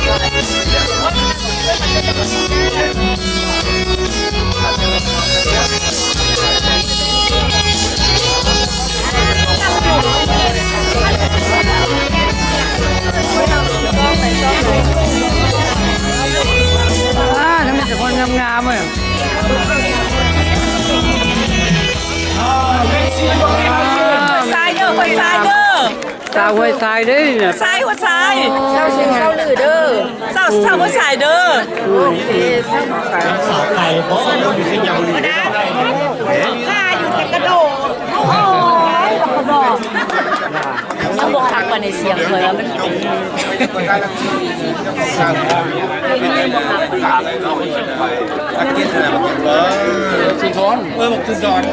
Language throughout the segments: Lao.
ອ່າ ທຳໄມແຕ່ຄົນງາມໆເວີຍ. ຊາຍເດີ ຄົນຊາຍເດີ ສາວຫ້ວຍຊາຍເດ້ນີ້ນະ ຊາຍຫົວຊາຍ ຊາວເຊຍງຊາວລືເດີ ຊາວ ຊາວຫົວຊາຍເດີ. ໂອເຄ ຊາວຫົວຊາຍ ຂ້າຢູ່ແຕ່ກະໂດດ ໂອ້ຍ ບັກກະດອກ ມັນບໍ່ຄັກປານໃດ ສຽງຂ້ອຍວ່າມັນ ເອີ ບັກຈຸດອນ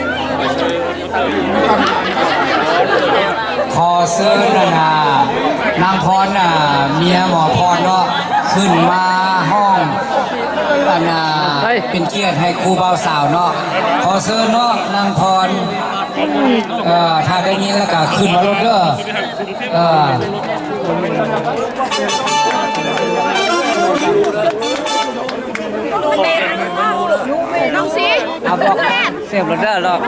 ຂໍເຊີນອັນນ່າ ນາງພອນ ອ່າ ເມຍໝໍພອນເນາະ ຂຶ້ນມາຮ້ອງ ອັນນ່າ ເປັນກຽດໃຫ້ຄູ່ບ່າວສາວເນາະ ຂໍເຊີນເນາະ ນາງພອນ ເອີ ຖ້າໄດ້ຍິນແລ້ວກະຂຶ້ນມາໂລດເດີ ເອີ. ນ້ອງຊີ ເອົາບອກ ເຊບໂລດເດີ ລອກ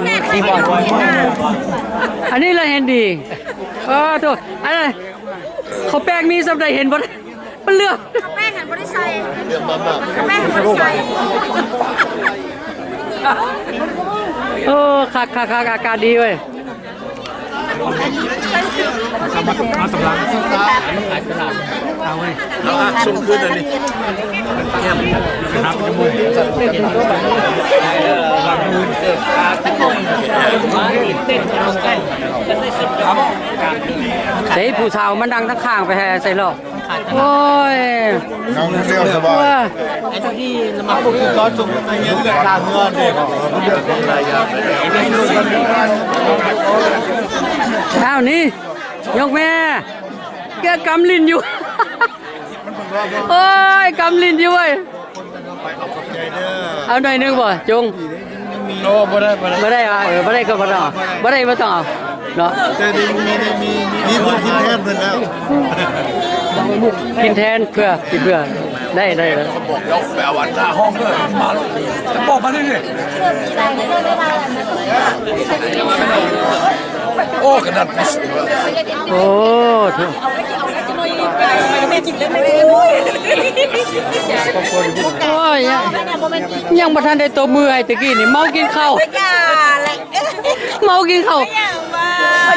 ອັນນີ້ລະເຫັນດີ ເອີ ໂທ ອັນນັ້ນ ເຂົາແປ້ງມີສ່ຳໃດເຫັນບໍ່ໄດ້ ມັນເຫຼືອກ ເຂົາແປ້ງຫັ້ນບໍ່ໄດ້ໃສ່ ເຫຼືອກມາກ ເຂົາແປ້ງຫັ້ນບໍ່ໄດ້ໃສ່ ໂອ້ ຄັກໆໆ ອາກາດດີເວີຍ. ເອົາສຳລັບ ເອົາເວີຍ ເອົາ ສົ່ງຄືນອັນນີ້ ໃສ່ຜູ້ສາວມານັ່ງທາງຂ້າງໄປໃຫ້ໃສ່ລອກ. ໂອ້ຍ ນັ່ງເຊວສະບາຍ ເອີ ອ້າວ ນີ້ ຍົກແມ່ ແກກຳຫຼິ້ນຢູ່ ໂອ້ຍ ກຳຫຼິ້ນຢູ່ເວີຍ. ເອົາໜ້ອຍໜຶ່ງບໍ່ ຈົງ? ໂອ້ ບໍ່ໄດ້ ບໍ່ໄດ້ ບໍ່ໄດ້ຫວາ ເອີ ບໍ່ໄດ້ກໍບໍ່ຕ້ອງເອົາ ບໍ່ໄດ້ບໍ່ຕ້ອງເອົາເນາະ ແຕ່ໄດ້ມີ ໄດ້ມີ ມີຜູ້ກິນແທນເພິ່ນແລ້ວ ກິນແທນເພື່ອ ກິນເພື່ອ ໄດ້ ໄດ້ ໄດ້ ບອກແລ້ວໄປເອົາອັນໜ້າຫ້ອງເດີ ມາໂລດ ບອກມາເລີຍ ໂອ້ ກະດັດ ໂອ້ ໂອ້ຍ ຍັງ ຍັງບໍ່ທັນໄດ້ຕົບມືໃຫ້ ຕະກີ້ນີ້ເມົາກິນເຂົ້າ ຢ່າແຫຼະ ເມົາກິນເຂົ້າ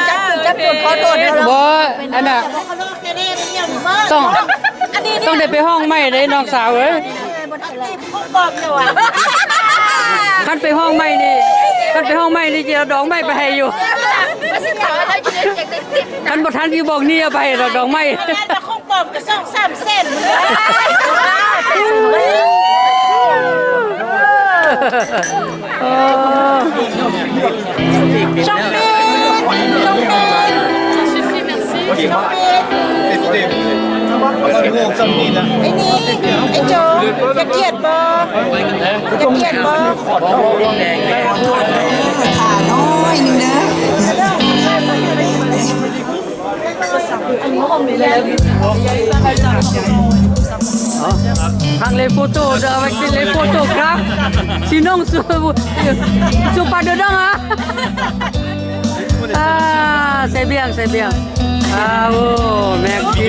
ຈັບຈຸດ ຈັບຈຸດ ຂໍໂທດເດີ ບໍ່ ອັນນ່າ ຕ້ອງ ຕ້ອງໄດ້ໄປຮ້ອງໃໝ່ເດ້ ນ້ອງສາວເອີຍ. ຂອງປອມເດີຫວາ ຄັນໄປຮ້ອງໃໝ່ນີ້ ຄັນໄປຮ້ອງໃໝ່ນີ້ ຊິເອົາດອກໄມ້ໄປໃຫ້ຢູ່ ຄັນບໍ່ທັນຊິບອກນີ້ ເອົາໄປໃຫ້ດອກໄມ້ ແຕ່ຂອງປອມກໍສອງສາມແສນ ເອີ ຊ່ອງເມນ ຊ່ອງເມນ ໄອ້ນີ້ ໄອ້ໂຈ ຢາກກຽດບໍ່? ຢາກກຽດບໍ່? ຖ້າໜ້ອຍໜຶ່ງເດີ. ທາງເລໂຟໂຕ້ເດີ ໄວ້ກິນເລໂຟໂຕ້ກຣາບ ຊິນ້ອງສູ່ ສູ່ປາເດີດັງອາ ອ່າ ໃສ່ບຽງ ໃສ່ບຽງ ອ່າ ໂອ້ ແມັກກີ